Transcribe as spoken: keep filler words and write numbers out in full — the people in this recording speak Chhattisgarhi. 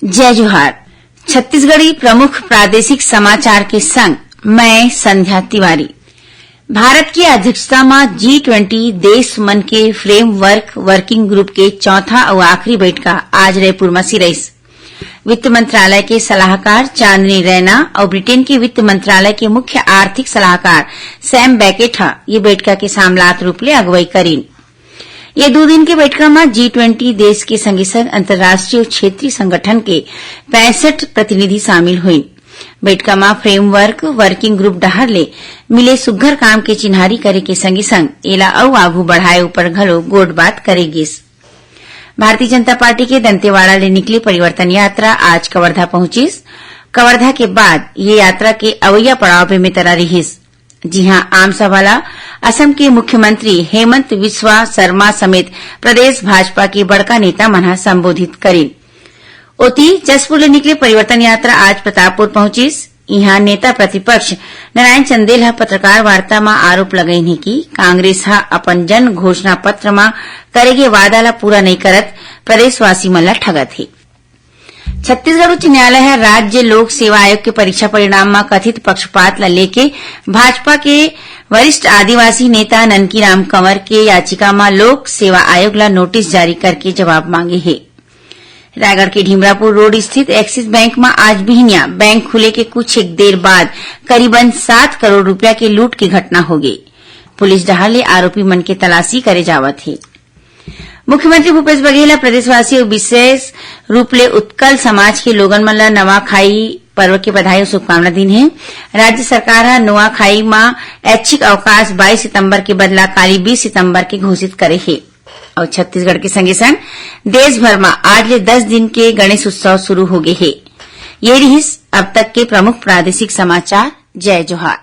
जय जोहार। छत्तीसगढ़ी प्रमुख प्रादेशिक समाचार के संग मैं संध्या तिवारी। भारत की अध्यक्षता म जी ट्वेंटी देश मन के फ्रेमवर्क वर्किंग ग्रुप के चौथा अउ आखिरी बैठका आज रायपुर म सिरइस। वित्त मंत्रालय के सलाहकार चांदनी रैना अउ ब्रिटेन के वित्त मंत्रालय के मुख्य आर्थिक सलाहकार सैम बैकेट ह ये बैठका के सामलात रूप ले अगुवाई करीन। ये दू दिन के बैठका म जी ट्वेंटी देश के संगे संग अंतर्राष्ट्रीय अउ क्षेत्रीय संगठन के पैंसठ प्रतिनिधि शामिल होइन। बैठका म फ्रेमवर्क वर्किंग ग्रुप डहार ले मिले सुग्घर काम के चिन्हारी करे के संगे संग एला अउ आगू बढ़ाए ऊपर घलो गोठ बात करे गिस। भारतीय जनता पार्टी के दंतेवाड़ा ले निकले परिवर्तन यात्रा आज कवर्धा पहुंचिस। कवर्धा के बाद ये यात्रा के अवैया पड़ाव बेमेतरा रिहिस, जिहां आम सभा ला असम के मुख्यमंत्री हेमंत बिस्वा सरमा समेत प्रदेश भाजपा के बड़का नेता मन ह संबोधित करिन। ओती, जशपुर ले निकले परिवर्तन यात्रा आज प्रतापपुर पहुंचिस। इहां नेता प्रतिपक्ष नारायण चंदेल ह पत्रकार वार्ता म आरोप लगाइन हे कि कांग्रेस ह अपन जन घोषणा पत्र म करे गे वादा ल पूरा नइ करत, प्रदेशवासी मन ल ठगत हे। छत्तीसगढ़ उच्च न्यायालय ह राज्य लोक सेवा आयोग के परीक्षा परिणाम म कथित पक्षपात ल लेके भाजपा के वरिष्ठ आदिवासी नेता ननकी राम कंवर के याचिका म लोक सेवा आयोग ल नोटिस जारी करके जवाब मांगे हे। रायगढ़ के ढिमरापुर रोड स्थित एक्सिस बैंक म आज बिहनिया बैंक खुले के कुछ एक देर बाद करीबन सात करोड़ रुपया के लूट के घटना होगे। पुलिस डहार ले आरोपी मन के तलाशी करे जावत हे। मुख्यमंत्री भूपेश बघेल ह प्रदेशवासी अउ विशेष रूप ले उत्कल समाज के लोगन मन ल नवाखाई पर्व के बधाई अउ शुभकामना दीन हे। राज्य सरकार ह नवाखाई म ऐच्छिक अवकाश बाईस सितंबर के बदला काली बीस सितंबर के घोषित करे हे। अउ छत्तीसगढ़ के संगे संग देश भर म आज ले दस दिन के गणेश उत्सव शुरू हो गे हे। ये रिहिस अब तक के प्रमुख प्रादेशिक समाचार। जय जोहार।